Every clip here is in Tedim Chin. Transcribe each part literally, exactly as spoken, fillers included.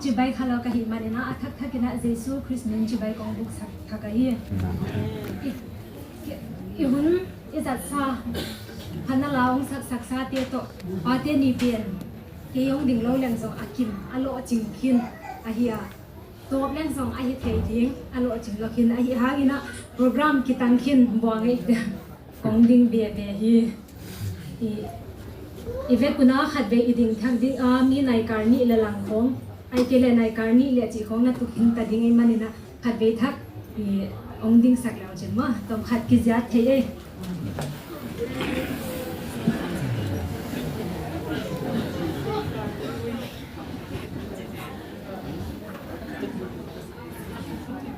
Cibai kha lo ka hih manin ah, a thakthak in ah Jesu Khrist min cibai kong buksak thak ahi. I, i, i hun i zatsa, phatna la hong saksak sate tawh, pate ni pen kei hong ding lo leng zong a kim a lawhcing khin ahi a, tawp leng zong a hi thei ding a lawhcing lo khin ahi hangin ah, program kitang khin buang ei te. Kong ding bebe hi. I, i vekun ah khatvei i ding thak ding a, mi naikar nih le lang khawng, ai kei le naikar nih le cih khawng na tuk hin ta ding ei manin ah, khatvei thak i hong dingsak leu cin maw, tawm khat kiziat thei ei.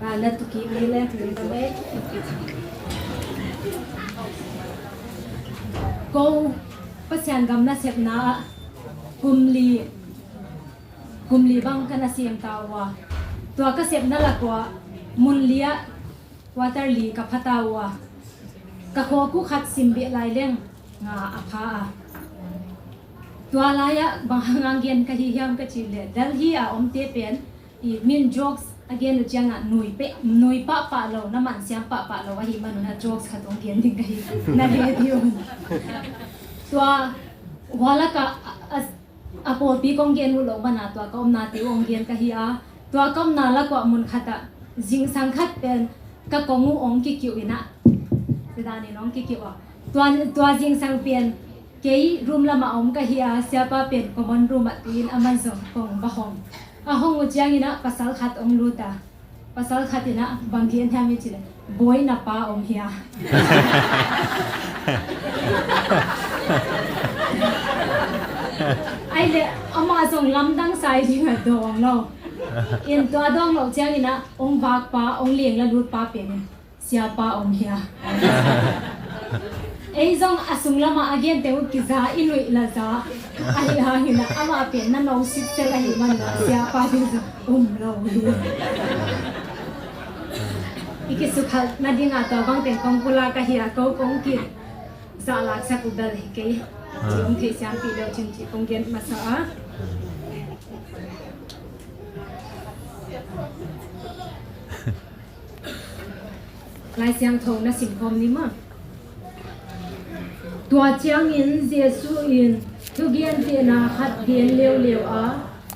Ah, na tuki mi le, ko Pasian gam nasepna ah kum li, kum li bang ka nasem ta uh a, tua ka sepna lak uh ah mun li ah quarter li ka pha ta uh a, ka khawku khat sim beh lai leng nga a pha a. Tua lai ah bang hang hang gen ka hi hiam ka cih leh, Delhi a omte pen i min jokes a gen uh ciangah nui peh, nui pahpah lo, na mansiam pahpah lo ahih manun ah jokes khat hong gen ding ka hi. Na he dih un. Tua hua lakah a, a, a pawlpi kong gen uh loh banah tua ka omnate uh hong gen ka hi a, tua ka omna lak uh ah mun khatah zingsang khat pen ka kong uh hong kikiuh in ah, tua danin hong kikiuh a, tua, tua zingsang pen kei room lamah a om ka hi a, siapa pen common room ah tu-in amah zong kong va hong. A hong uh ciangin ah pasal khat hong lut a, pasal khat in ah bang gen hiam i cih leh, Bawi, na pa om hia? Ai leh amah zong lamdang sa i ding a dawng lo. In tua dawng lo ciangin ah hong vak pa, hong leng la lut pa pen in, siapa om hia? Ei zong a sung lamah a gente uh kiza i nuih la za ahi hangin ah amah pen na no sitsel ahih man ah siapa ding zong um lo hi. I kisukhalh nading ah tua bang pen kong pulak ahi a, ko kong ki zahlaksak uh bel hi kei. Ci hong theihsiampih leu cin cih kong gen masa a. Lai Siangtho na simkhawm ni maw? Tua ciangin Jesuh in thugentehna khat gen leuleu a,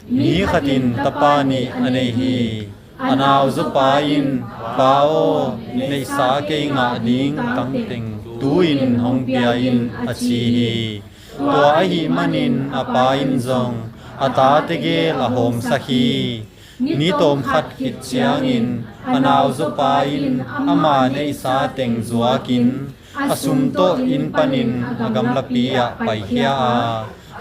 mi khat in tapa nih a nei hi. A nauzupa in, Pa aw, neihsa kei ngah ding tangteng tu-in hong pia in, a ci hi. Tua ahih manin a pa in zong a tate gel a hawmsak hi. Ni tawmkhat khit ciangin a nauzupa in ama neihsa teng zuakin a sum tawh inn panin a gamlapi ah paikhia a,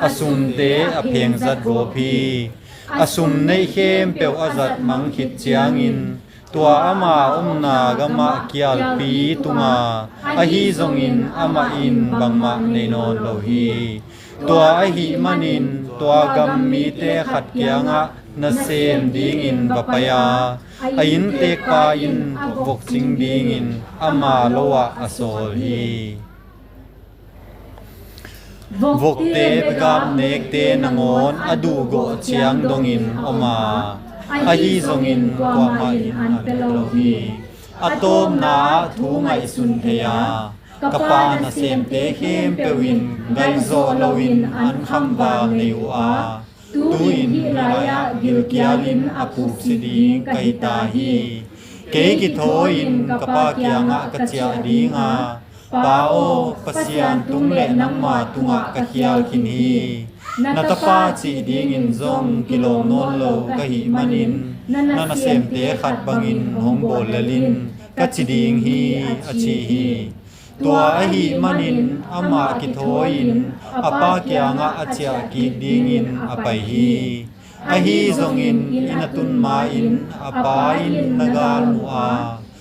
a sumte a phengzat gawp hi. A sum neih khempeuh a zat mang khit ciangin tua ama omna gamah kialpi tung a, ahi zongin amah in bangmah nei nawn lo hi. Tua ahih manin tua gam mite khat kiangah nasem dingin va pai a, a inntekpa in vokcing dingin ama lo ah a sawl hi. Vokte begap nekte nangawn a duhgawh ciang dongin om a, ahi zongin kuamah in an pia lo hi. A tawpna ah thu ngaihsun thei a, ka pa nasemte khempeuh in ngaihzawh loin an khamval nei uh a, tu-in hih lai-ah gilkialin a pukci ding ka hi ta hi. Kei kithawi-in ka pa kiangah ka ciah ding a, Pa aw, Pasian tung le nangma tungah ka khial khin hi. Na tapa cih dingin zong kilawm nawn lo ka hih manin na nasemte khat bangin hong bawl lel in, ka ci ding hi, a ci hi. Tua ahih manin amah kithawi-in a pa kiangah a ciah kik dingin a pai hi. Ahi zongin inn a tun ma-in a pa in na galmuh a,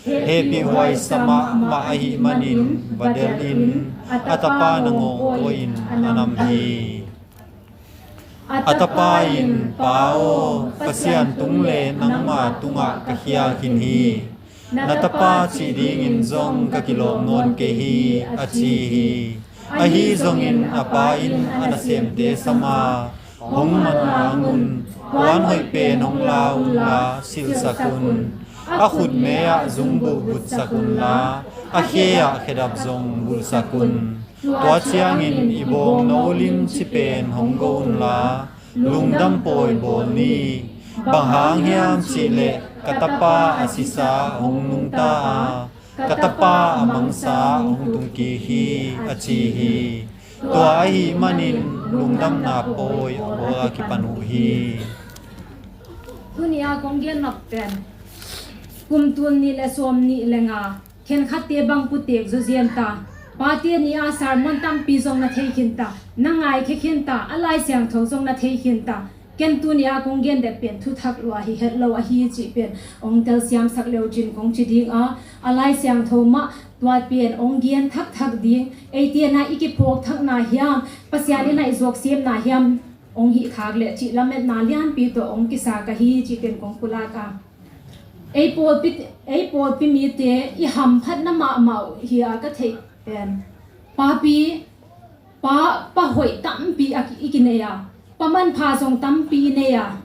hehpihhuai sa mahmah ahih manin va delh in, a tapa nangawn kua-in a nam hi. A tapa in, Pa aw, Pasian tung le nangma tungah ka khial khin hi. Na tapa cih dingin zong ka kilawm nawn kei hi, a ci hi. Ahi zongin a pa in a nasemte sam a, Hong man hangun, puan hoih pen hong la unla silhsak un. A khutme ah zungbuh butsak unla, a khe ah khedap zong bulhsak un. Tua ciangin i bawngno lim ci pen hong go unla, lungdam pawi bawl ni. Bang hang hiam cihleh ka tapa a sisa hong nungta a, ka tapa a mangsa hong tungkik hi, a ci hi. Tua ahih manin lungdamna pawi a bawl a kipan uh hi. Tuni a kong gen nop pen kum tul nih le sawm nih le nga, khenkhatte bang putek zawzian ta. Pate ni a sermon tampi zong na thei khin ta, na ngaikhia khin ta, a Lai Siangtho zong na thei khin ta. Ken tuni a kong gen det pen thuthak lua hi, het lo ahi cih pen ong telsiamsak leu cin kong ci ding a, a Lai Siangtho mah tua pen ong gen thakthak ding. Eite na i kiphawk thakna hiam, Pasian i naih zuak siamna hiam, ong hih khak leh cih lametna lianpi tawh ong kisa ka hi cih pen kong pulak a. Ei pawlpi, ei pawlpi mite i hamphatna mahmah uh hi a ka theih pen, papi, pa, pa hoih tampi a ki, i kinei a, pa manpha zong tampi i nei a,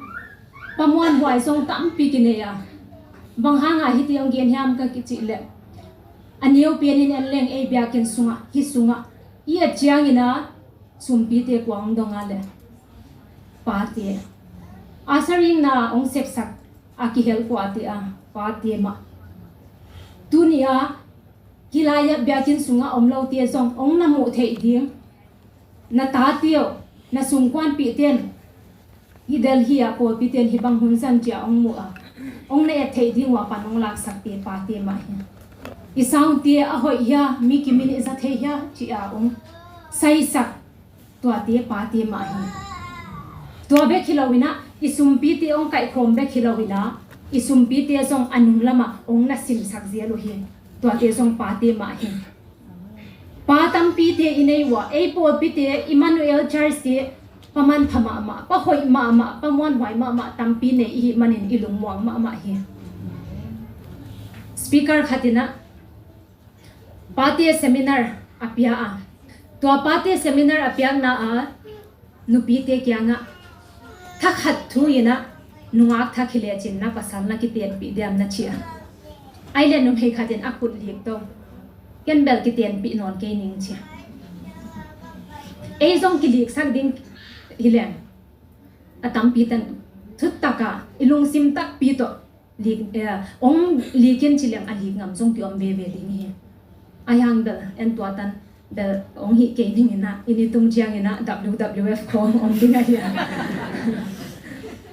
pa muanhuai zong tampi kinei a. Bang hangah hiti ong gen hiam ka kicih leh, a neu pianin en leng ei biakinn sungah, hih sungah i et ciangin a, sumpite kua ong dong a leh, pate. A saringna ong sepsak a kihel kuate a, pate mah. Tuni a, hih lai-ah biakinn sungah om lote zong ong na muh theih ding, na tate uh, na sungkuanpihte in, hih Delhi ah pawlpite in hih bang hun zan cia ong muh a, ong na et theih ding uh a pan ong laksakte pate mah hi. I saunte a hoih hia, mi kimin i za thei hia ci a ong saisak tuate pate mah hi. Tua bek hi lo in a, i sumpite ong kaihkhawm bek hi lo in a, i sumpite zong a nung lamah ong na simsak zial uh hi. Tuate zong pate mah hi. Pa tampite i nei uh a, ei pawlpite, Emmanuel Church te, pa manpha mahmah, pa hoih mahmah, pa muanhuai mahmah tampi nei i hih manin i lungmuang mahmah hi. Speaker khat in a, pate seminar a pia a. Tua pate seminar a piakna a, nupite kiangah, thakhat thu in a, nungak thak hi lecin na pasal na kitenpih diam na ci a. Ai le numei khat in a khut lik to. Ken bel kitenpih nawn kei ning ci a. Ei zong kiliksak ding hi leng, a tampi ten thutak a i lungsim takpi tawh lik, eh, ong lik in ci leng a lik ngam zong kiom veve ding hi. Ahi hang bel en tua tan bel ong hih kei ding in a, i ni tung ciangin a W W F khawng om ding ahi a.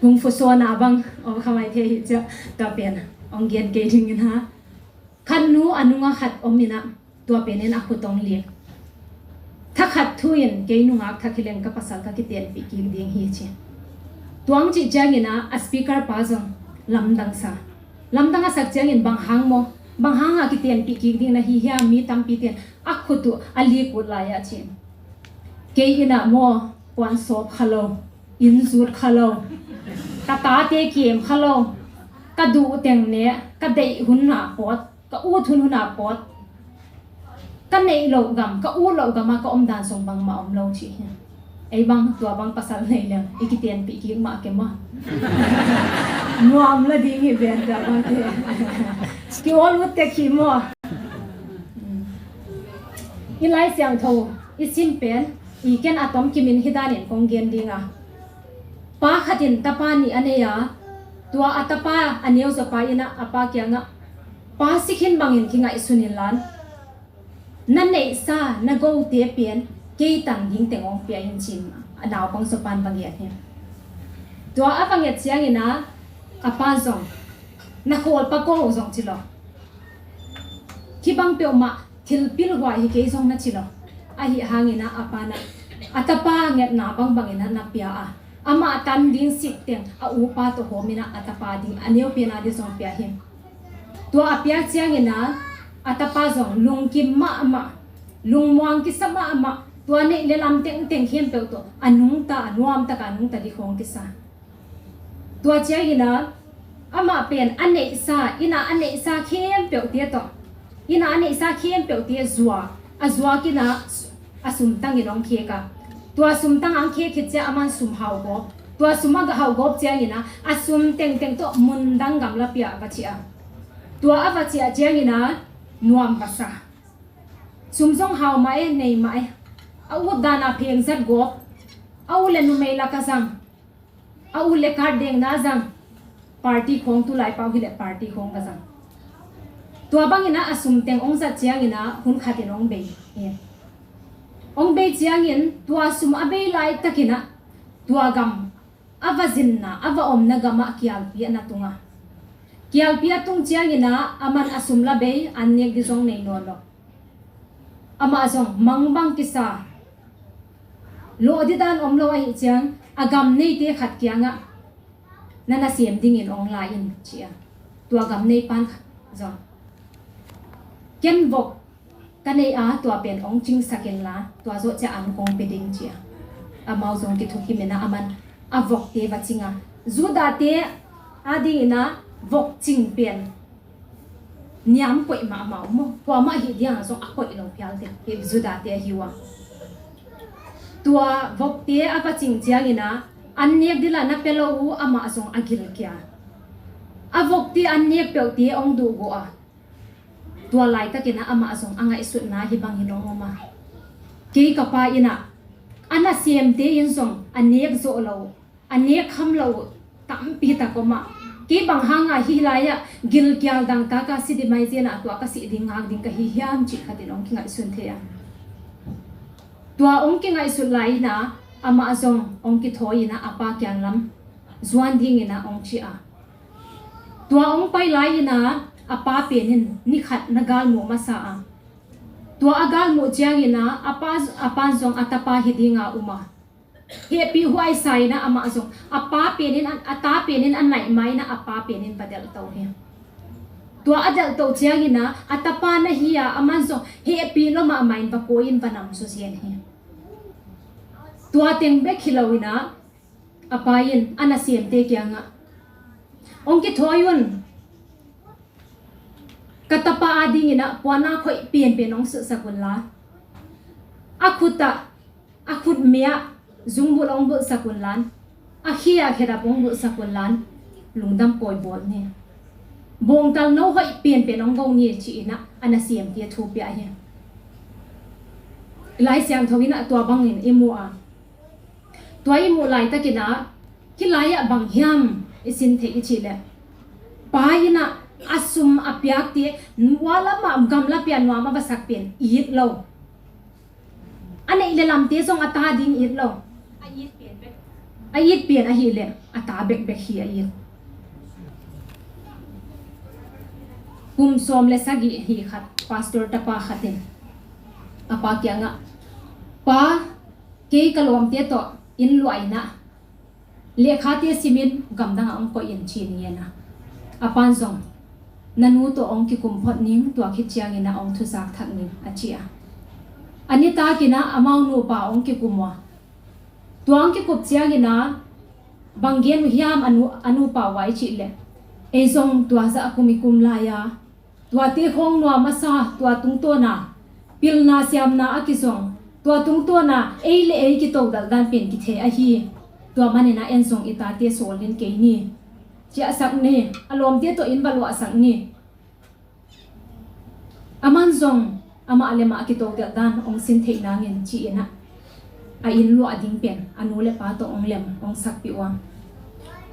Kung fu sawn a bang om kha mai thei hi cia, tua pen ong gen kei ding in a. Khat nu a nunga khat om in a, tua penin a khut ong lik. Thakhat thu in kei nungak thak hi leng ka pasal ka kitenpih kik ding hi ci. Tuang cih ciangin a, a speaker pa zong lamdang sa. Lamdang a sak ciangin bang hang maw, bang hang a kitenpih kik ding na hi hiam, mi tampi ten a khut uh a lik ut lai a ci. Kei in a maw, puan sawp kha lo, inn zut kha lo, ka tate kem kha lo, ka duh teng ne, ka deih hun na pawt, ka ut hun hun a pawt, ka neih loh gam, ka ut loh gam a ka om dan sung bangmah om lo ci hi. Ei bang tua bang pasal nei leng i kitenpih kik mah ke maw. Nuam la ding hi ven tua bang te. Ki awl ut tek hi maw. I Lai Siangtho i sim pen i ken a tom kimin hi danin kong gen ding a. Pa khat in tapa nih a nei a, tua a tapa a neu zawpa in a, a pa kiangah, pa si khin bangin kingaihsun inlan, na neihsa na gote pen kei tang ding teng ong pia in ci-in a naupang zawpan va ngiat hi. Tua a va ngiat ciangin a, a pa zong, na khawlpa ko zong ci lo. Hih bang peuhmah thil pilhuai hi kei zong na ci lo. Ahi hangin a, a pa na, a tapa ngetna bangbangin a na pia a, amah tan ding sik teng a upa tawh hawmin a, a tapa ding, a neu pen a ding zong pia hi. Tua a piak ciangin a, a tapa zong lungkim mahmah, lungmuang kisa mahmah, tua neih le lam tengteng khempeuh tawh a nungta, a nuamtaka a nungta ding khawng kisa. Tua ciangin a, amah pen a neihsa, inn a a neihsa khempeuhte tawh, inn a a neihsa khempeuhte zuak, a zuak in a, a sumtangin hong khek a. Tua sum tang ang khe khit ciang aman sum hau gawp. Tua sum a hau gawp ciangin a, a sum tengteng tawh mundang gamlapi ah va ciah a. Tua a va ciah ciangin a nuam va sa. Sum zong hau mah e, nei mah e. A ut dan a pheng zat gawp. A u le numei lak a zang. A u le card dengna zang. Party khawng, tulai pau hi le party khawng ka zang. Tua bangin a, a sum teng ong zat ciangin a hun khatin ong bei hi. Ong bei ciangin tua sum a bei laitakin a, tua gam a va zinna, a va omna gamah kialpi a na tung a. Kialpi a tung ciangin a, aman a sum la bei, an nek ding zong nei nawn lo. Amah zong mangbang kisa. Lawh ding dan om lo ahih ciang, a gam neite khat kiangah na nasem dingin ong la in, ci a. Tua gam nei pan zong, ken vok ka nei a, tua pen ong cingsak inla, tua zawh ciah an kong pia ding, ci a. Amau zong kithukim in a, aman a vokte va cing a. Judate adingin a vok cing pen niam koih mahmah maw. Kuamah hih ding a zong a koih lo phial te, hih Judate ahi uh a. Tua vokte a va cing ciangin a, an nek ding la na pia lo uh, amah zong a gilkial. A vokte an nek peuhte ong duhgawh a. Tua laitakin a, amah zong a ngaihsutna hih bangin ong om a. Kei ka pa in a, a nasemte in zong a nek zawh lo, a nek kham lo uh tampi tak om a. Kei bang hanga hih lai-ah gilkial dangtak a si ding mai zen a, tua ka sih ding ngak ding ka hi hiam, cih khatin ong kingaihsun thei a. Tua ong kingaihsut lai-in a, amah zong ong kithawi in a, a pa kiang lam zuan dingin a ong ci a. Tua ong pai lai-in a, a pa pen in ni khat na galmuh masa a. Tua a galmuh ciangin a, a pa, a pan zong a tapa hi dinga um a. Hehpih huaisa in a, amah zong a pa pen in, a, a ta pen in a naih ma in a, a pa pen in va delhto hi. Tua a delhto ciangin a, a tapa na hi a, aman zong hehpih lua mahmah in va koi in va namzaw zen hi. Tua teng bek hi lo in a, a pa in a nasemte kiangah ong kithawi un. Ka tapa adingin a puannak hoih pianpian ong suhsak unla, a khut ah, a khut mei ah zungbulh ong bulhsak unla, a khi ah khedap ong bulhsak unla, lungdam pawi bawl ni. Bawngtal no hoih pianpian ong go ni, ci-in a, a nasemte thu pia hi. Lai Siangtho in a tua bangin i mu a. Tua i muh laitakin a, hih lai-ah bang hiam i sin theih i cih leh, pa in a, a sum a piakte, ua lamah gamlapi ah nuam a va sak pen it lo. A neih le lamte zong a ta ding it lo. A it pian ahih leh a ta bekbek hi a it. Kum sawm le sagih hi khat, pastor tapa khat in a pa kiangah, "Pa, kei ka lawmte tawh inn luah in a, lehkhate simin gamdang ah ong koih in," ci-in ngen a. A pan zong, "Na nu tawh ong kikum phot ning, tua khit ciangin a ong thuzak thak ning," a ci a. A nitakin a, amau nupa ong kikum uh a. Tua ong kikup ciangin a, bang gen uh hiam a nu, a nupa uh a i cih leh, "Ei zong tua zah a kum i kum lai a, tuate khawng nuam a sa, tua tungtawn a pilna siamna a kizong, tua tungtawn a ei le ei kitodalh dan pen kithei ahi. Tua manin a en zong i tate sawl in kei ni. Ciahsak ni, a lawmte tawh inn va luahsak ni. Aman zong amah le mah a kitodalh dan ong sin theih nangin," ci-in a, a inn luah ding pen a nu le pa tawh ong lem ong sakpih uh a.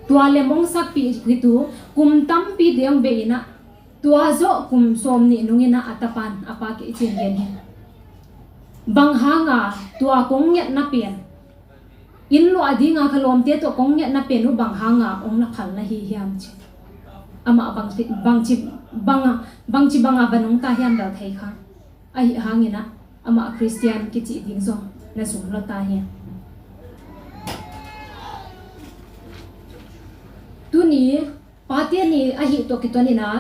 Tua lem ong sakpih khit uh kum tampi ding ong bei in a, tua zawh kum sawm nih nungin a, a tapan a pa kiang ciin gen hi. "Bang hanga tua kong ngetna pen, inn luah dinga ka lawmte tawh kong ngetna pen uh bang hanga ong na phal na hi hiam?" ci. "Amah bangci, bangci banga, bangci banga va nungta hiam bel thei kha. Ahi hangin a, amah Khristian kici ding zong na zum lua ta hi." Tuni pate ni ahi tawh kituan in a,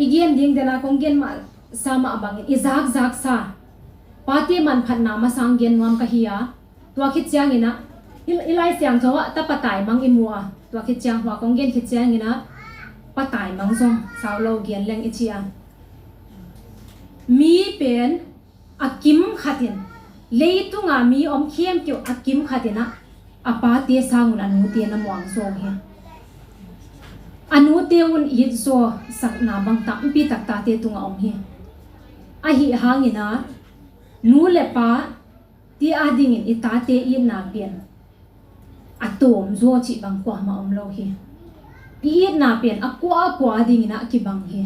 i gen ding den a kong gen masa mah bangin i zakzaksa pate manphatna masa ong gen nuam ka hi a. Tua khit ciangin a, i, i Lai Siangtho ah tapa taimang i mu a. Tua khit ciang, hua kong gen khit ciangin a, pa taimang zong sau lo gen leng i ci a. Mi pen a kim khatin Leitunga mi om khempeuh a kim khat in ah a pate sangun a nute na muang zaw hi. A nute un it zawsakna bang tampi tak tate tungah om hi. Ahi hangin ah nu le pa te adingin i tate itna pen a tawm zaw cih bang kuamah om lo hi. I itna pen a kuakua adingin ah kibang hi.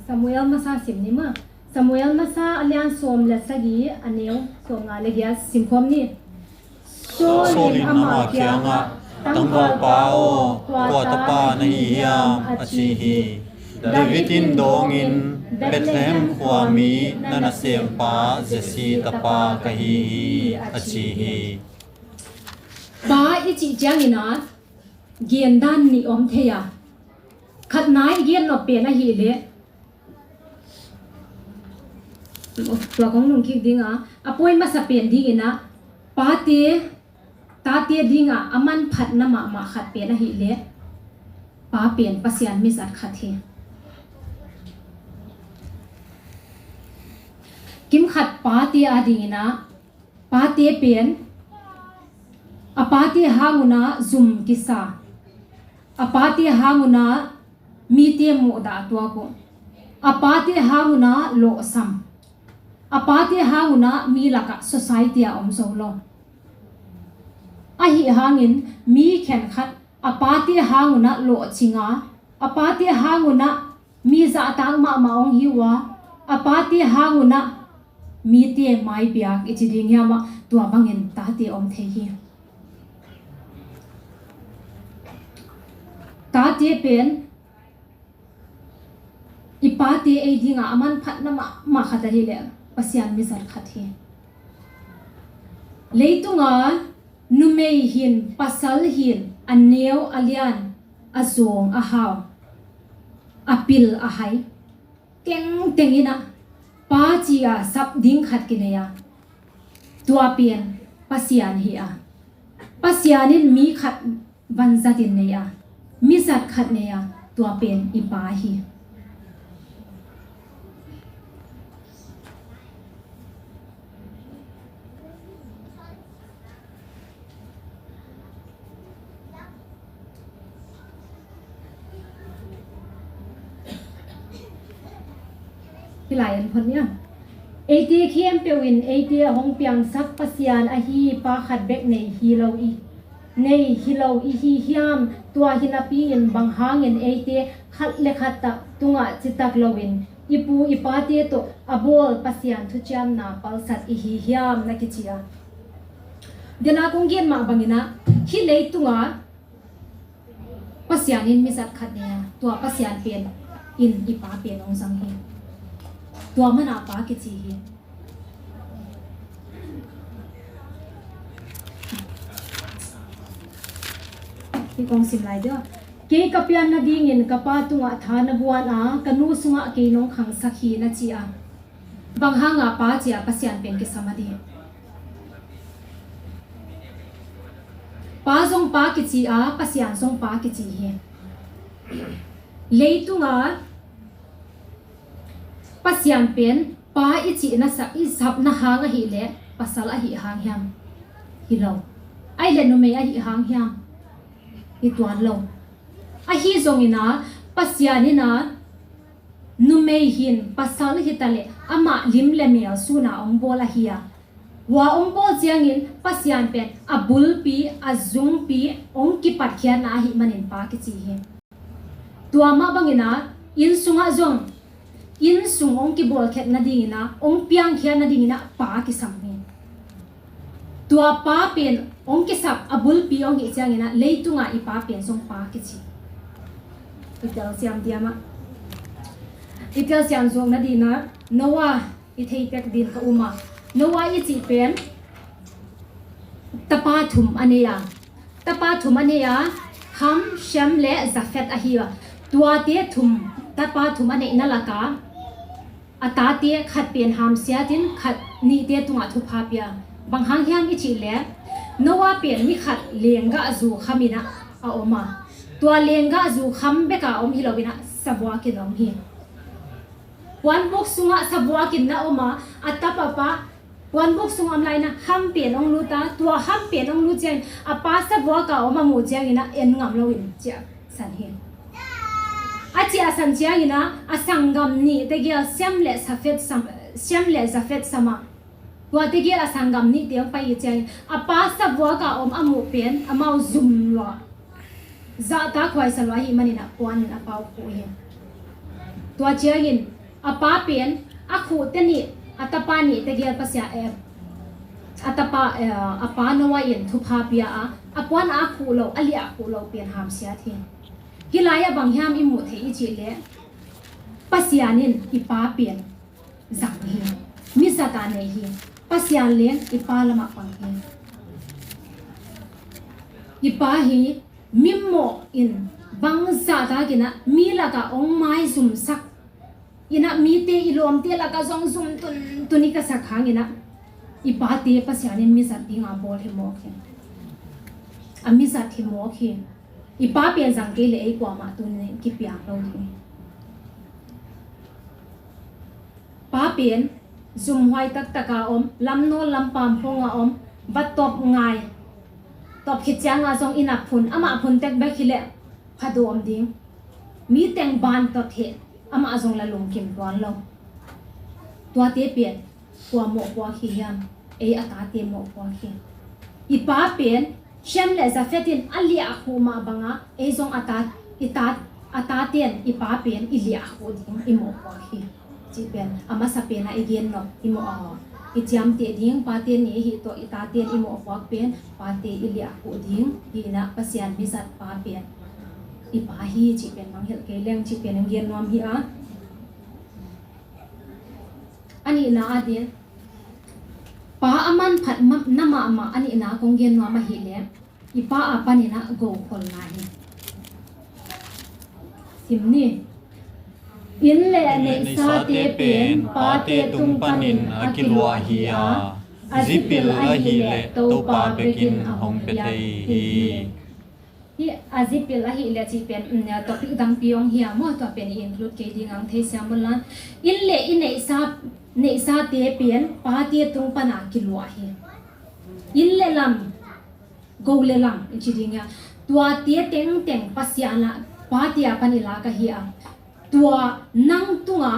Samuel masa sim ni maw. Samuel masa a lian sawm le sagih, a neu sawmnga le giat simkhawm ni. Saul in amah kiangah, "Tangvalpa aw, kua tapa na hi hiam?" a ci hi. David in dawngin, "Bethlehem khuami na nasempa Jesse tapa ka hi hi," a ci hi. Pa i cih ciangin ah gendan nih om thei a, khatna i gen nop pen ahih leh, tua kong nungkik ding a, a pawi masa pen dingin ah pate, tate dingah a manphatna mahmah khat pen ahih leh pa pen Pasian mizat khat hi. Kim khat pate adingin ah pate pen a pate hangun ah zum kisa, a pate hangun ah mite muhdah tuak uh, a pate hangun ah lawhsam, a pate hangun ah mi lakah society ah om zo lo. Ahi hangin mi khenkhat a pate hangun ah lawhcing a, a pate hangun ah mi zahtak mahmah hong hi uh a, a pate hangun ah mite maipiak i ci ding hiam ah, tua bangin tate om thei hi. Tate pen i pate ei dingah a manphatna mahmah khat ahih leh Pasian mizat khat hi. Leitunga numei hin, pasal hin, a neu a lian, a zawng a hau, a pil a hai tengteng in ah pa ci-a sap ding khat kinei a, tua pen Pasian hi a, Pasian in mi khat vanzatin nei a, mizat khat nei a, tua pen i Pa hi. Hih lai-ah en phot ni a. Eite khempeuh in eite a hong piangsak Pasian ahi Pa khat bek nei hi lo i, nei hi lo i hi hiam? Tua hi napi-in bang hangin eite khat le khat tungah citak loin i pu i pate tawh a bawl Pasian thuciamna palsat i hi hiam, na kici a. Dena kong gen mah bangin ah, hih leitungah Pasian in mizat khat nei a, tua Pasian pen in i Pa pen hong zang hi. Tua mana Pa kici hi. Hih kong sim lai deuh. Kei ka pian nadingin ka Pa tungah tha na buan a, ka nu sungah kei nong khangsak hi, na ci a. Bang hanga Pa ci-a Pasian pen kisam a dih? Pa zong Pa kici a, Pasian zong Pa kici hi. Leitunga Pasian pen Pa i cih na sa, i sapna hang ahih leh pasal ahih hang hiam? Hi lo. Ahih leh numei ahih hang hiam? Hi tuan lo. Ahi zongin ah Pasian in ah numei hin pasal hi ta leh amah lim le mel suna hong bawl ahi a, hua hong bawl ciangin Pasian pen a bulpi, a zungpi hong kipatkhiatna ahih manin Pa kici hi. Tua mah bangin ah inn sungah zong inn sung hong kibawlkhiat nadingin ah, hong piangkhiat nadingin ah Pa kisam hi. Tua Pa pen hong kisap a bulpi hong hih ciangin ah leitungah i Pa pen zong Pa kici. I telsiam diam ah, i telsiam zuak nadingin ah Noah i thei pek ding ka um a. Noah i cih pen tapa thum a nei a. Tapa thum a nei a, Ham, Shem le Jafet ahi a. Tuate thum, tapa thum a neihna lakah a tate khat pen hamsiatin, khat nihte tungah thupha pia. Bang hang hiam i cih leh Noah pen ni khat lenggahzu khamin ah a om a. Tua lenggahzu kham beka om hi loin ah savuakin om hi. Puanbuk sungah savuakin na om a, a tapa pa puanbuk sungah om lai-in a hampen hong lut a, tua hampen hong lut ciangin a pa savuak a om a muh ciangin a en ngam loin ciahsan hi. A ciahsan ciangin a, a sanggam nih tegel Sem le Safet sam, Sem le Jafet sam a, tua tegel a sanggam nihte hong pai hi ciangin a pa savuak a om a muh pen amau zum lua, zahtakhuai sa lua ahih manin a puanin a pa uh khuh hi. Tua ciangin a pa pen a khuhte nih, a tapa nih tegel Pasian, eh, a tapa, eh, a pa Noah in thupha pia a, a puan a khuh lo, a liah khuh lo pen hamsiat hi. Hih lai-ah bang hiam i muh theih i cih leh, Pasian in i pa pen zang hi. Mizat a nei hi. Pasian leng i pa lamah pang hi. I pa hi mimmawh in bangzah takin a mi lakah hong maizumsak in a, mite i lawmte lakah zong zum tuntun i ka sak hangin a, i pate Pasian in mizat dinga bawl hi mawk hi. A mizat hi mawk hi. I pa pen zang kei leh ei kuamah tuni kipiang lo ding hi. Pa pen zumhuai taktak a om, lamnawl lampam khawng a om, va tawp ngai. Tawp khit ciangah zong inn ah phun, amah phun tek bek hi leh phadawm ding. Mi teng ban tawt heh, amah zong la lungkim tuan lo. Tuate pen kua mawhpuak hi hiam? Ei a tate mawhpuak hi. I pa pen Sem le Jafet in a liah khuh mah banga ei zong a ta, i ta, a taten i pa pen i liah khuh ding i mawhpuak hi. Cih pen a masa pen a i gen nop i mawh a, i ciamteh ding pate ni ahi tawh i taten i mawhpuak pen pate i liah khuh ding hi in a, Pasian mizat pa pen i pa hi cih pen mangngilh kei leng cih pen in gen nuam hi a. A nihna ading, pa a manphat ma-, na mahmah a nihna kong gen nuam ahih leh, i pa a panin a go kholna hi. Sim ni. Inn le neihsate pen pate tung panin a kiluah hi a, a zipil ahih leh Topa bekin a hong pia thei hi. Hih a zipil ahih leh cih pen, mm, topic dangpi hong hi a maw, tua pen i include kei ding ang, thei siam un la. Inn le i neihsa, neihsate pen pate tung pana kiluah hi. Inn le lam, go le lam i ci ding hi a. Tuate tengteng Pasian a, pate a pan i lak ahi a. Tua nang tunga,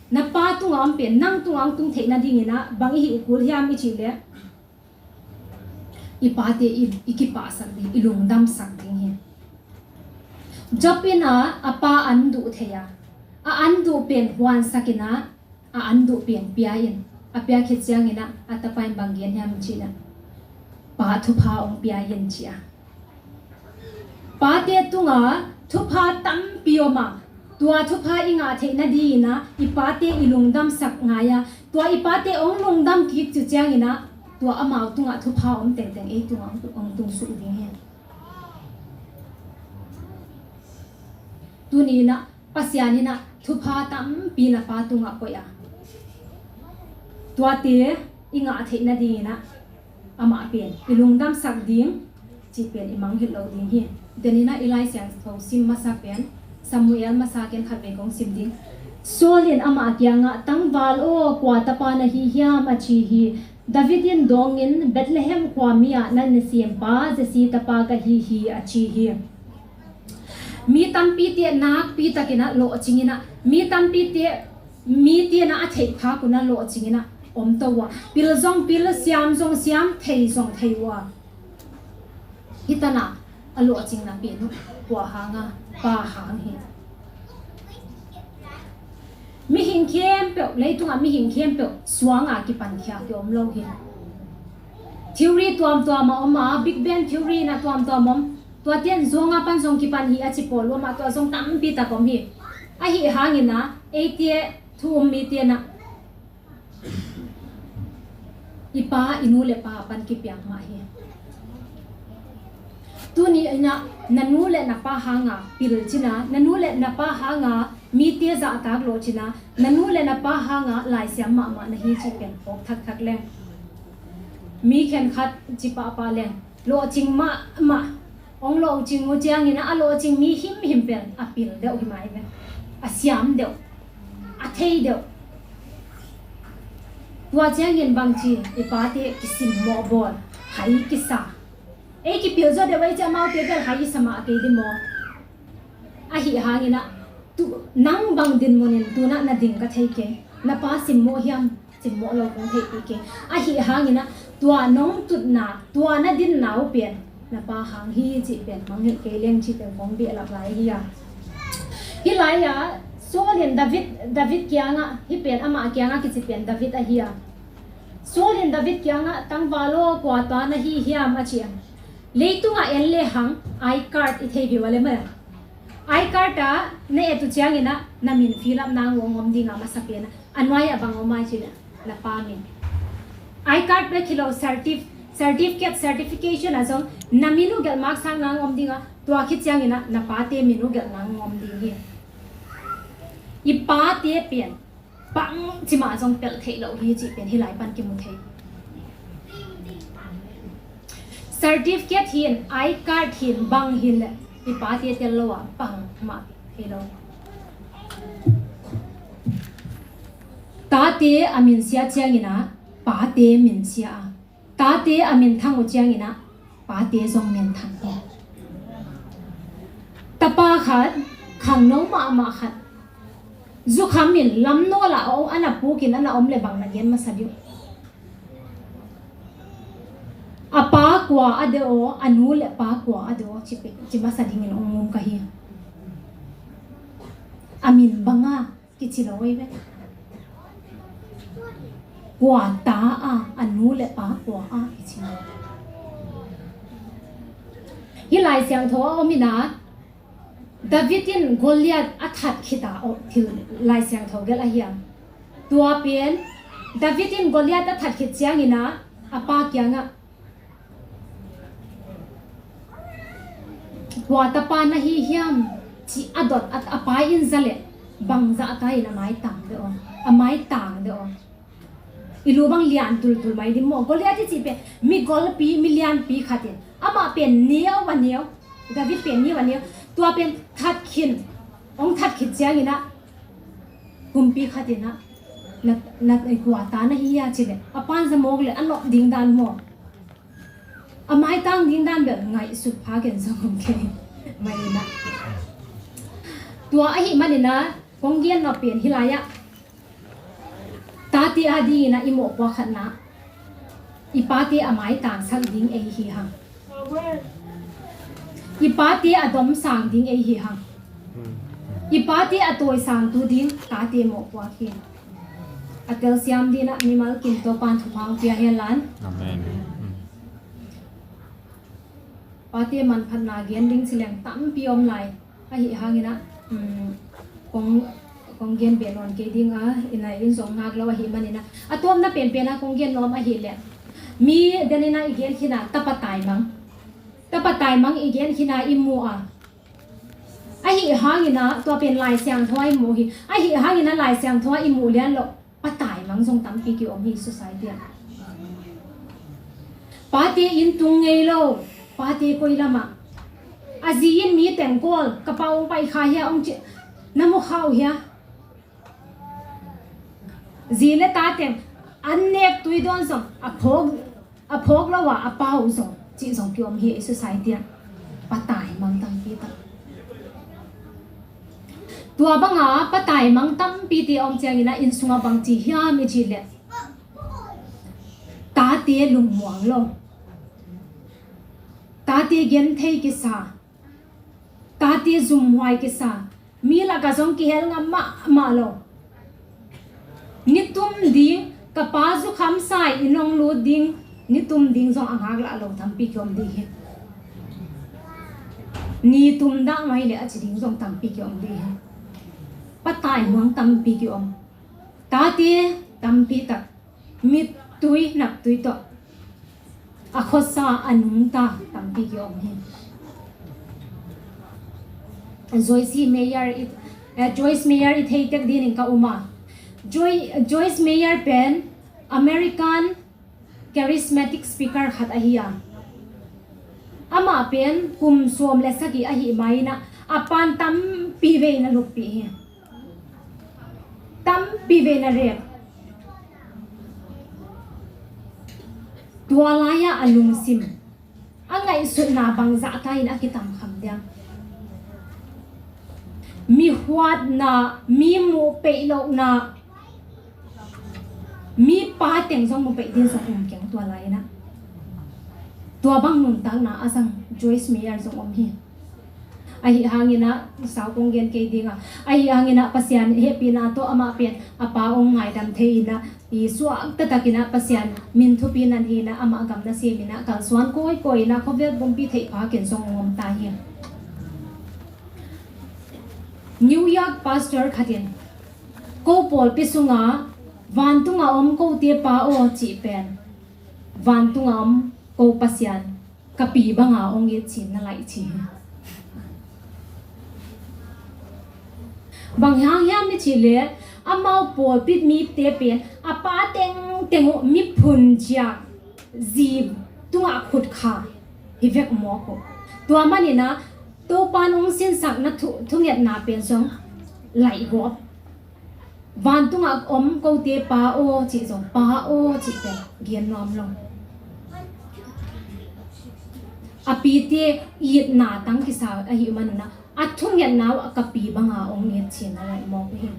na pa tunga om pen nang tunga hong tung theih nadingin a, bang i hih kul hiam i cih leh, i pate i, i kipahsak ding, i lungdamsak ding hi. Job in a, a pa an duh thei a, a an duh pen huansak in a, a an duh pen pia in, a pia khit ciangin a, a tapa in bang gen hiam cih leh, pa thupha hong pia in ci a. Pate tunga thupha tampi om a, tua thupha i ngah theih nadingin a, i pate i lungdamsak ngai a, tua i pate hong lungdam kik ciu ciangin a, tua amau tungah thupha om tengteng ei tungah hong, hong tung suk ding hi. Tuni in a, Pasian in a thupha tampi na pa tungah koih a, tuate i ngah theih nadingin a, amah pen i lungdamsak ding cih pen i mangngilh lo ding hi. Denin a i Lai Siangtho sim masa pen Samuel masa ken khat vei kong sim ding. Saul in amah kiangah, "Tangval aw, kua tapa na hi hiam?" a ci hi. David in dawngin, "Bethlehem khuami ah na nisimpa Jesse tapa ka hi hi," a ci hi. Mi tampite nakpi takin a lawhcingin a, mi tampite, mite na a theih phak un a lawhcingin a om to uh a, pil zong pil, siam zong siam, thei zong thei uh a, hih tan a a lawhcingna pen uh kua hang a, pa hang hi. Mihing khempeuh, leitungah mihing khempeuh suanga kipankhiat ki om lo hi. Theory tuamtuam a om a, Big Bang Theory na tuamtuam om. Tuate in zuanga pan zong kipan hi a ci pawl uh a, mah tua zong tampi tak om hi. Ahi hangin a, eite thu um mite na, i pa, i nu le pa pan kipiak mah hi. Tuni in a, na nu le na pa hanga pil cin a, na nu le na pa hanga mite zahtak lawh cin a, na nu le na pa hanga laisiam mahmah na hi cih pen phawk thakthak leng. Mi khenkhat ci pahpah leng, lawhcing mahmah, hong lawhcing uh ciangin a, a lawhcing mi himhim pen a pil deuh hi mai ve. a siam deuh, a thei deuh. Tua ciangin bangci i pate kisimmawh bawl, hai kisa. Ei kipil zaw deuh ei ci, amaute bel hai i sa mah kei ding maw? Ahi hangin ah, tu, nang bang dinmun in tu-in ah na ding ka thei kei. Na pa simmawh hiam, simmawh lo kong theihpih kei. Ahi hangin ah, tua nong tutna, tua na dinna uh pen na pa hang hi cih pen mangngilh kei leng cih pen kong behlap lai hi a. Hih lai-ah Saul in David, David kiangah, hih pen amah kiangah kici pen David ahi a. Saul in David kiangah, "Tangval aw, kua ta na hi hiam?" a ci a. Leitungah en lehang I card i thei viau a le maw. I card ah na et uh ciangin ah na min fill up nang uh hong om ding a, masa pen ah a nuai-ah bang om a i cih leh na pa min. I card bek hi lo, certif-, certificate, certification ah zong na min uh gelh maksak nang om ding a, tua khit ciangin ah na pate min uh gelh nang om ding hi. I pate pen bangci mah zong pelh theih loh hi cih pen hih lai pan kimu thei. Certificate hi in, I card hi in, bang hi in leh i pate tel lo ah bangmah thei lo. Tate a min sia ciangin ah pate min sia a, tate a min thang uh ciangin ah pate zong min thang hi. Tapa khat, khangno mahmah khat, zukham in lamnawl ah a na puk in a na om leh bang na gen masa ding uh? A pa kua a deuh aw, a nu leh pa kua a deuh aw, ci pe-, ci masa dingin hong um ka hi. A min bang a kici lo ei ve. Kua ta a, a nu leh pa kua a kici lo. Hih Lai Siangtho a om in ah, David in Goliath a that khit a, aw, thil Lai Siangtho gelh ahi a. Tua pen, David in Goliath a that khit ciangin ah, a pa kiangah, "Kua tapa na hi hiam?" ci a dot a, a pa in za leh bang zah ta in a mai tang deuh aw, a mai tang deuh aw. I lu bang lian tultul mai ding maw. Goliath i cih pen mi golpi, mi lianpi khat in, amah pen neu a neu, David pen neu a neu. Tua pen that khin, hong that khit ciangin ah, kumpi khat in ah, "Na, na, kua ta na hi hia?" ci leh a pan za mawk leh a nop ding dan maw. A maitang ding dan bel ngaihsut pha ken zong om kei mai in ah. Tua ahih manin ah, kong gen nop pen hih lai-ah, tate a dingin ah i mawhpuak khatna, i pate a maitangsak ding ei hi hang. I pate a domsang ding ei hi hang. I pate a tawisangtu ding tate mawhpuak hi. A telsiam dingin ah mimal kim Topa'n thupha hong pia hen la. Amen. Pate manphatna gen ding ci leng tampi om lai. Ahi hangin ah, um, kong, kong gen beh nawn kei ding a, in ah in zong ngak lo ahih manin ah, a tawpna penpen ah kong gen nuam ahih leh, mi den in ah i gen khin a, tapa taimang. Tapa taimang i gen khin a i mu a. Ahi hangin ah tua pen Lai Siangtho ah i mu hi. Ahi hangin ah Lai Siangtho ah i mu lian loh pa taimang zong tampi ki-om hi society ah. Pate inn tung ngei lo, pate koi lam ah. A zi in mi teng kawl, "Ka pa hong pai kha hia?" hong ci, na mu kha uh hia? Zi leh ta teng an nek tui dawn zong a phawk, a phawk lo a, a pau zong cih zong ki-om hi i society ah. Pa taimang tampi tak. Tua bang a pa taimang tampite a om ciangin ah inn sungah bang ci hiam i cih leh, tate lungmuang lo, tate genthei kisa, tate zumhuai kisa, mi lakah zong kihel ngam mahmah lo. Nitum ding, ka pa zukhamsa-in inn hong lut ding, nitum ding zong a ngaklah lo tampi ki-om ding hi. Nitum dah mai leh a ci ding zong tampi ki-om ding hi. Pa taimang tampi ki-om. Tate tampi tak mittui naptui tawh a khuasa a nungta tampi ki-om hi. Joyce Meyer i, eh, Joyce Meyer i thei tek dingin ka um a. Joy-, Joyce Meyer pen American charismatic speaker khat ahi a. Amah pen kum sawm le sagih ahih manin ah, a pan tampi vei na luppih hi. Tampi vei na rep. Tua lai-ah a lungsim, a ngaihsutna bangzah ta in a kitam kham diam? Mi huatna, mi muh peih lohna, mi pa teng zong muh peih ding zong um keng tua lai-in ah. Tua bang nuntakna a zang Joyce Meyer zong om hi. Ahi hangin ah, sau kong gen kei ding a, ahi hangin ah Pasian hehpihna tawh amah pen a pa hong ngaidam thei in ah, i suak taktakin ah Pasian min thupi nan hi in ah, amah gam nasem in ah kalsuan kawikawi in ah, khuavel pumpi theih pha ken zong hong om ta hi. New York pastor khat in, ko pawlpi sungah vantung a om kote Pa aw cih pen, vantung a om ko Pasian ka pi banga hong it cin na laih ci hi. Bang hang hiam i cih leh, amau pawlpi mite pen a pa tengteng uh miphun ciah zi tungah khutkha hi vek mawk uh. Tua manin ah Topa'n hong sinsak na thu, thungetna pen zong laih gawp. Vantungah om kote Pa aw cih zong, Pa aw cih pen gen nuam lo. A pite itna tang kisa ahih manin ah, a thungetna uh a ka pi banga hong it cin a laih mawk uh hi.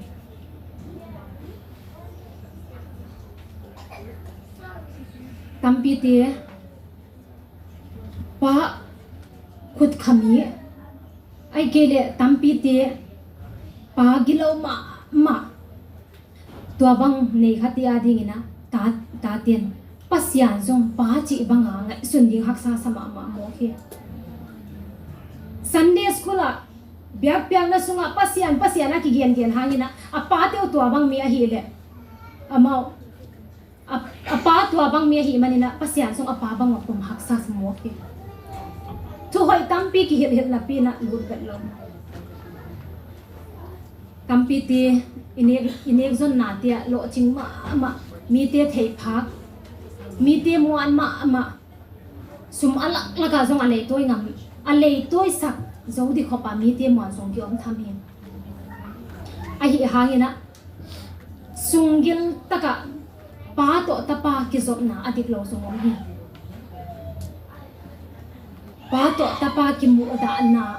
Tampite pa khut kham hi. Ahih kei leh tampite pa gilo mahmah. Tua bang nei khat i a dingin ah, ta, taten Pasian zong Pa cih banga ngaihsun ding haksa sa mahmah mawk hi. Sunday school ah biakpiakna sungah Pasian, Pasian a kigengen hangin ah, a pate uh tua bang mi ahih leh, amau a, a pa tua bang mi ahih manin ah, Pasian zong a pa bang a pom haksa sa mawk hi. Thu hoih tampi kihilhhilh napi in ah lut vet lo. Tampite i nek, i nek zonnate ah lawhcing mahmah, mite theihphak, mite muan mahmah, sum a laklakah zong a leitawi ngam, a leitawisak zo ding khop a mite muan zong ki-om tham hi. Ahi hangin ah, sunggil takah pa tawh tapa kizopna a dik lo zong om hi. Pa tawh tapa kimuhdahna,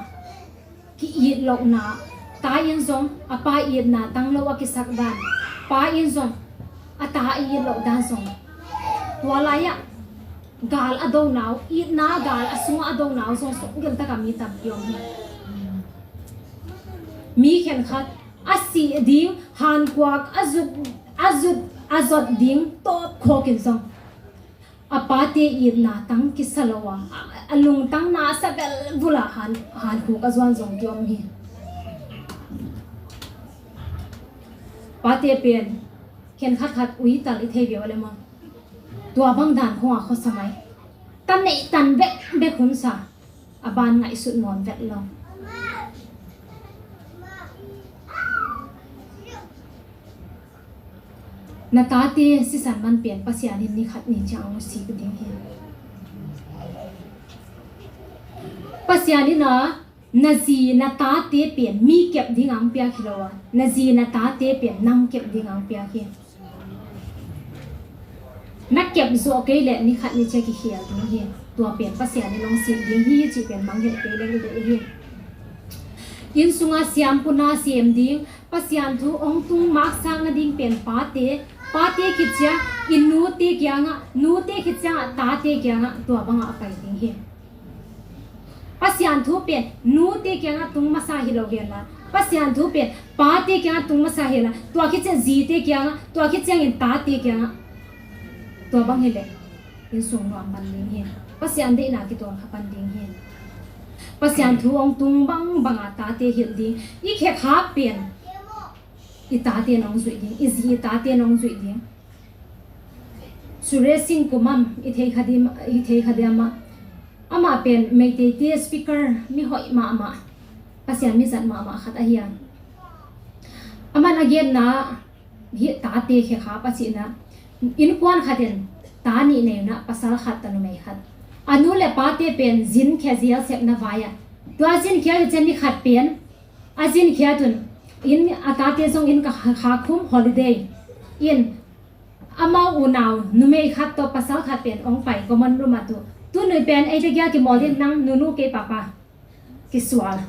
ki-it lohna, ta in zong a pa itna tang lo a kisak dan, pa in zong a ta a it loh dan zong, tua lai-ah gal a dona uh, itna gal a sungah a dona uh zong sunggil takah mi tampi om hi. Mi khenkhat a sih ding hankuak a zut, a zut, a zot ding tawpkhawk in zong a pate itna tang kisa lo a, a, a lungtang na a sa velvul a han, hankhuk a zuan zong ki-om hi. Pate pen khenkhat khat uital i thei viau a le maw? Tua bang dan khong a khuasa mai. Tan neih tan bekbek hun sa, a ban ngaihsut nawn vet lo. Na tate sisan man pen Pasian in ni khat ni ciang hong sik ding hi. Pasian in a, na zi na tate pen mi kep ding a hong piak hi lo a, na zi na tate pen nang kep ding a hong piak hi. Na kep zawh kei leh ni khat ni ciang kikhial ding hi. Tua pen Pasian in hong sik ding hi cih pen mangngilh kei leng i deih hi. Inn sungah siampuna sem ding, Pasian thu hong tung maksakna ding pen pate, pate khit ciang i nute kiangah, nute khit ciangah tate kiangah, tua bangah a pai ding hi. Pasian thu pen nute kiangah tung masa hi lo henla, Pasian thu pen pate kiangah tung masa henla, tua khit ciang zite kiangah, tua khit ciangin tate kiangah, tua bang hileh inn sung nuam pan ding hi. Pasian deihna kituak kha pan ding hi. Pasian thu hong tung bangbanga tate hilh ding. I khekhap pen i tate nong zuih ding, i zi i tate nong zuih ding. Suresh Singh Kumam i thei kha diam, i thei kha diam ah. Amah pen Meiteite speaker mi hoih mahmah, Pasian mi zat mahmah khat ahi a. Amah na genna hih tate khekhap a cihna, innkuan khat in ta nih nei na, pasal khat tanu mei khat. A nu le pate pen zin khia zial sepna vai ah. Tua zin khia hi ciang ni khat pen a zin khiat un, In a tate zong in ka kha khum holiday in amau unau numei khat tawh pasal khat pen ong pai common room ah tu. Tu nui pen ei te kia kimawl in nang nunu kei papa kisual.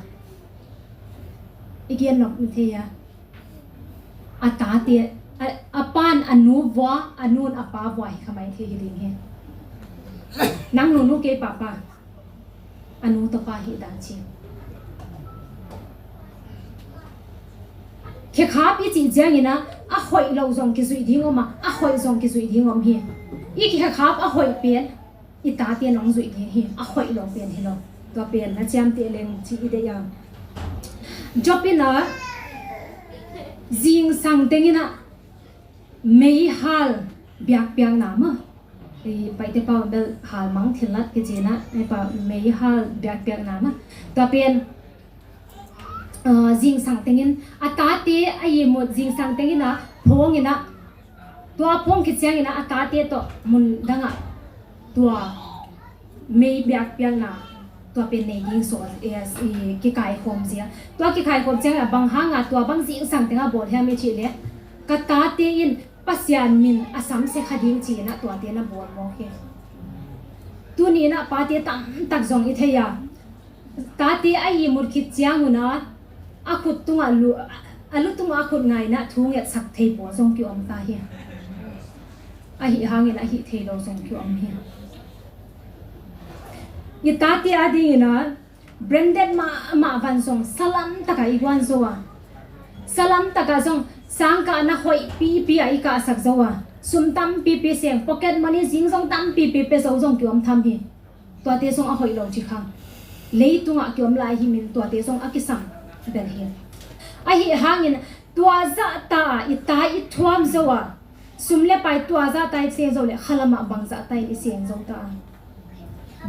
I gen nok in thei a. A tate a, a pan a nu vua a nun a pa vua hi khamai thei hi ding hi. Nang nunu kei papa a nu tawh pa hi dan ci. Khekhap i cih ciangin a, a hoih lo zong kizuih ding om a, a hoih zong kizuih ding om hi. I khekhap a hoih pen i tate nong zuih ding hi, a hoih lo pen hi lo. Tua pen na ciamteh leng ci i deih a. Job in a zingsang tengin a meihal biakpiakna mah. I Paite pau bel halmang thillat kici na, ei pa meihal biakpiakna mah. Tua pen zingsang tengin a tate a ihmut zingsang tengin a phawngin a, tua phawng khit ciangin a, a tate tawh mun dangah tua mei biakpiakna tua pen nei ding sawl, eh, i kikaikhawm zia. Tua kikaikhawm ciangin a bang hanga tua bang zingsang tengah bawl hiam i cih leh ka tate in Pasian min a samsia kha ding ci-in a tuate na bawl mawk hi. Tuni in a pate tamtak zong i thei a, tate a ihmut khit ciangun a, a khut tungah lu, a lu tungah a khut ngai in a thu ngetsak thei pawl zong kiom ta hi. Ahi hangin a hih thei lo zong kiom hi. I tate a dingin a branded mahmah van zong salam takah i guan zo a, salam takah zong sangkahna hoih pipi ah i kahsak zo a, sum tampipi seng, pocket money zing zong tampipi pia zo zong kiom tham hi. Tuate zong a hoih lo ci kha. Leitungah kiom lai hi min tuate zong a kisam bel hi. Ahi hangin tua zahta i ta i thuam zo a, sum le pai tua zahta i seng zo le khalamah bang zahta in i seng zo ta a,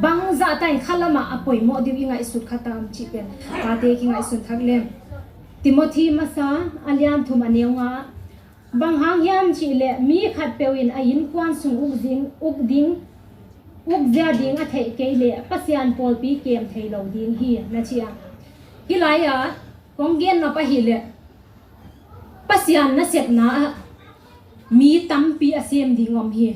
bang zahta in khalamah a poimawh ding i ngaihsut kha ta am cih pen tate kingaihsun thak lem. Timothy masa a lian thum a neu nga, bang hang hiam cih leh mi khatpeuh in a innkuan sung uk ding, uk ding, uk zia ding a theih kei leh Pasian pawlpi kem thei lo ding hi na ci a. Hih lai-ah kong gen nop ahih leh Pasian nasepna ah mi tampi a sem ding om hi.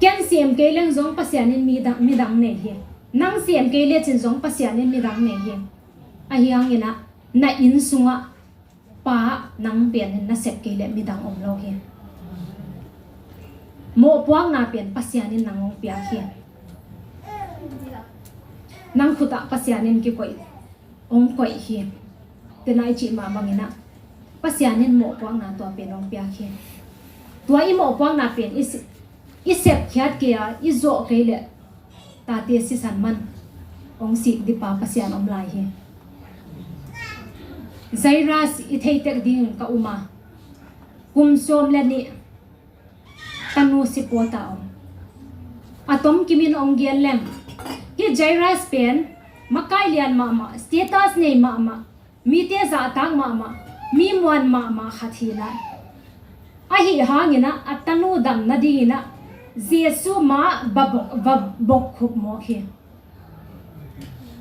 Ken sem kei leng zong Pasian in midang, midang nei hi. Nang sem kei lecin zong Pasian in midang nei hi. Ahi hangin ah na inn sungah pa nang pen in na sep kei leh midang om lo hi. Mawhpuakna pen Pasian in nang hong piak hi. Nang khutah Pasian in kikoih hong koih hi. Tena i cih mah bangin ah Pasian in mawhpuakna tua pen hong piak hi. Tua i mawhpuakna pen i si, i sepkhiat kei a i zawh kei leh tate sisan man hong sik dipa Pasian om lai hi. Jairus i theitek dingin ka um a, kum sawm le nih tanu si puata om. A tomkimin ong gen leng, hih Jairus pen makai lian mahmah, status nei mahmah, mite zahtak mahmah, mi muan mahmah khat hi lai. Ahi hangin ah a tanu dam nadingin ah Jesu ma va bok, va bokkhup mawk hi.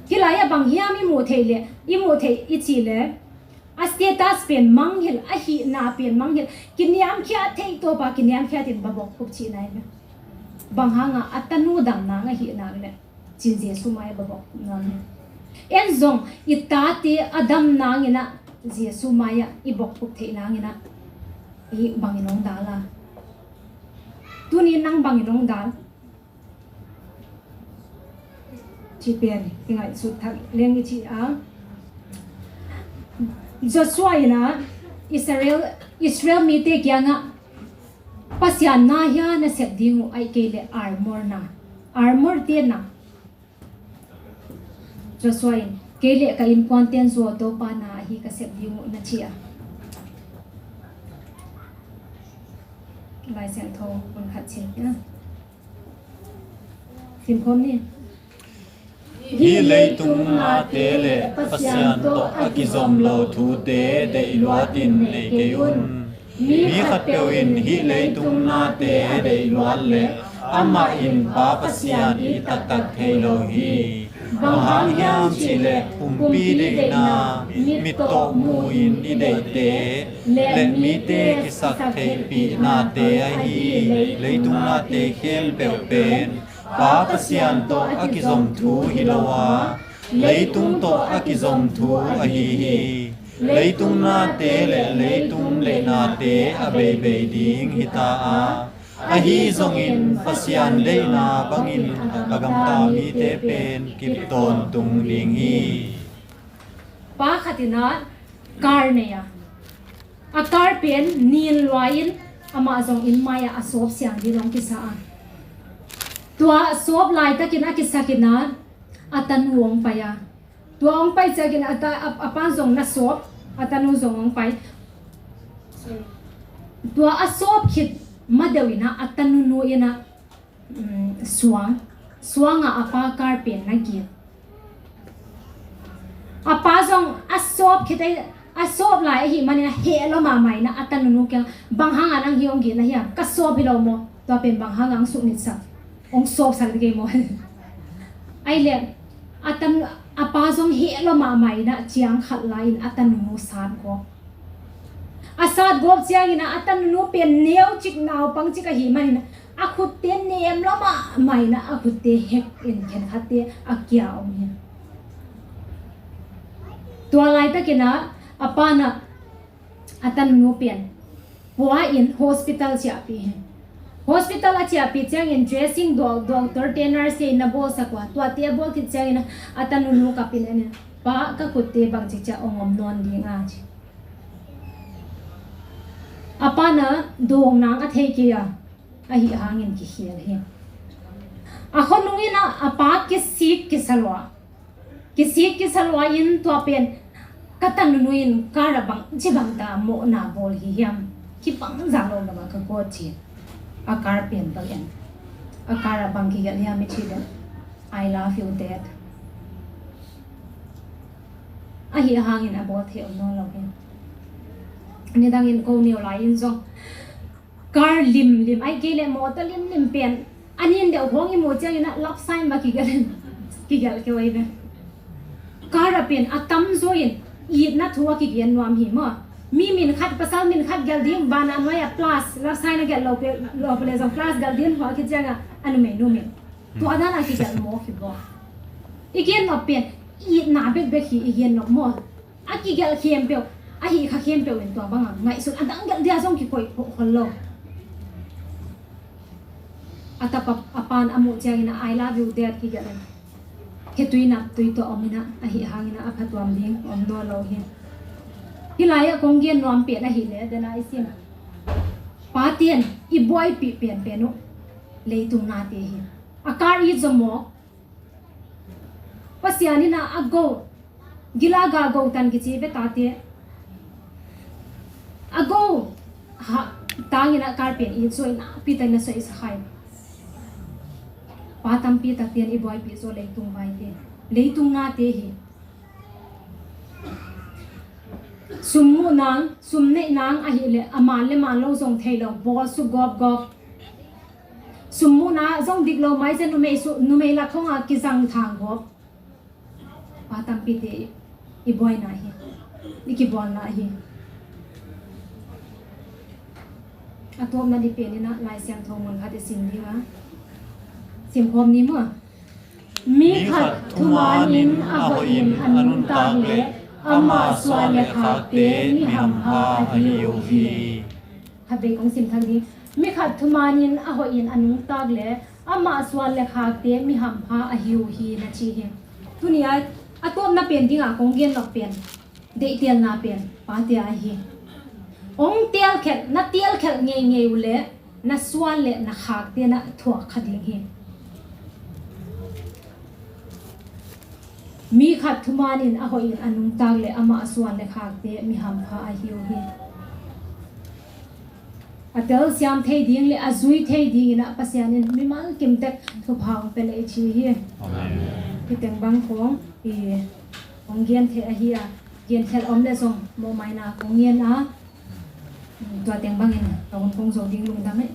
Hih lai-ah bang hiam i muh theih leh, i muh theih i cih leh a status pen mangngilh, a hihna pen mangngilh, kiniamkhiat theih tawpa kiniamkhiatin va bokkhup cihna hi. Bang hangah a tanu dam nang a hih nak leh cin Jesu mai-ah va bokkhup nang hi. En zong i tate a dam nangin ah Jesu mai-ah i bokkhup theih nangin ah i bangin hong dal a, tuni nang bangin hong dal cih pen i ngaihsut thak leng i ci a. Joshua in ah Israel, Israel mite kiangah Pasian na hia na sep ding uh, ahih kei leh armor na, armor te na. Joshua in kei leh ka innkuante'n zuau Topa na ahi ka sep ding uh na ci a. Lai Siangtho mun khat ci na. Simkhawm ni. Hih leitung nate le Pasian tawh a kizom lo thute deihluatin nei kei un. Mi khatpeuh in hih leitung nate deihluat le amah in Pa Pasian it taktak thei lo hi. Bang hang hiam cihleh pumpi deihna, mittawh mu-in i deihte le mite kisak theipihnate ahi leitung nate khempeuh pen Pa Pasian tawh a kizom thu hi lo a, leitung tawh a kizom thu ahi hi. Leitung nate le leitung deihnate a beibei ding hi ta a, ahi zongin Pasian deihna bangin a gamta mite pen kip tawntung ding hi. Pa khat in ah kar nei a, a kar pen nin lua in amah zong inn mai-ah a sawp siang ding hong kisa a. Tua a sawp laitakin a kisak in ah a tanu hong pai a. Tua hong pai ciangin a ta, a, a pa zong na sawp, a tanu zong hong pai. Tua a sawp khit madeuh in ah a tanunu in ah, um, suang, suang ah a pa kar pen na gil. A pa zong a sawp khit a, a sawp lai ahih manin a heh lua mahmah in ah a tanunu kiang, "Bang hang a nang hih hong gil na hiam? Ka sawp hi lo maw? Tua pen bang hang a hong suknitsak, hong sawpsak ding kei maw?" Ahih leh a tan, a pa zong heh lua mahmah in ah ciang khat lai-in a tanunu satgawp. A satgawp ciangin ah a tanunu pen neucik naupangcik ahih manin a khutte nem lua mahmah in ah a khutte hek in khenkhatte a kia om hi. Tua laitakin ah a pa in ah a tanunu pen pua in hospital ciahpih hi. Hospital a ciahpih ciangin dressing, doc-, doctor te nurse te in na bawlsak uh a, tuate a bawl khit ciangin a tanunu kap in a, "Pa, ka khutte bangcik ciah hong om nawn ding a?" ci. A pa in ah dawng nang a thei kei a, ahih hangin kikhial hi. A khuanung in ah a pa kisik kisa lua. Kisik kisa lua in tua pen ka tanunu in kar ah bangci bangta mawhna bawl hi hiam? Hih bang zah lo lo a ka gawt ci. A kar pen bang en. A kar ah bang kigelh hiam i cih leh, "I love you, Dad." Ahih hangin a bawl thei om nawn lo hi. Nidangin ko neu lai in zong kar limlim, ahih kei leh mawtaw limlim pen a nin deuh khawng i muh ciangin ah love sign mah kigelh in, kigelh kei uh hi ve. Kar ah pen a tamzaw in itna thu a kigen nuam hi maw. Mi min khat, pasal min khat gelh ding, banah nuai ah plus, love sign a gelh lo pe, lo pe leh zong plus gelh ding, hua khit ciangah a numeinu min. Tua dan a kigelh mawk hi maw. I gen nop pen itna bekbek hi i gen nop maw. A kigelh khempeuh, a hih kha khempeuh in tua bangah ngaihsun, a dang gelh dia zong kikoih khol lo. A tapa, a pan a muh ciangin a "I love you, Dad" kigelh in, khe tui nap tui tuah om in ah, ahih hangin ah a phatuam ding om nawn lo hi. Hih lai-ah kong gen nuam pen ahih leh, dena i sim, pate in i buaipih penpen uh leitung nate hi. A kar it zaw mawk. Pasian in ah a go, gilaga go tan kici ve tate. A go ha tangin ah kar pen it zaw in ah, nakpi takin a soi sa khai. Pa tampi takte in i buaipih zaw leitung vaite, leitung nate hi. Sum muh nang, sum neih nang ahih leh a man le man lo zong thei lo, bawl suk gawpgawp. Sum muhna zong dik lo maizen, numei su, numei lak khawngah kizang thang gawp. Pa tampite i buaina hi, i kibawlna hi. A tawpna ding pen in ah Lai Siangtho mun khat i sim ding a, simkhawm ni maw. Mi khat thuman in a hoih in a nuntak leh amah suan le khakte mi hampha ahi uh hi. Khatvei kong sim thak ding. Mi khat thuman in a hoih in a nuntak leh amah suan le khakte mi hampha ahi uh hi, na ci hi. Tuni-a a tawpna pen dingah kong gen nop pen, deihtelna pen pate ahi hi. Hong telkhelh, na telkhelh ngeingei uh leh na suan le na khakte na thuak kha ding hi. Mi khat thuman in a hoih in a nungtak leh amah a suan le khakte mi hampha ahi uh hi. A telsiam thei ding le a zui thei dingin ah Pasian in mimal kimtek thupha hong pia leh i ci hi. Amen. Hih teng bang khawng i hong gen thei ahi a, gen khelh om leh zong mawhmaina kong ngen a, tua teng bangin ka hun kong zo ding lungdam ei.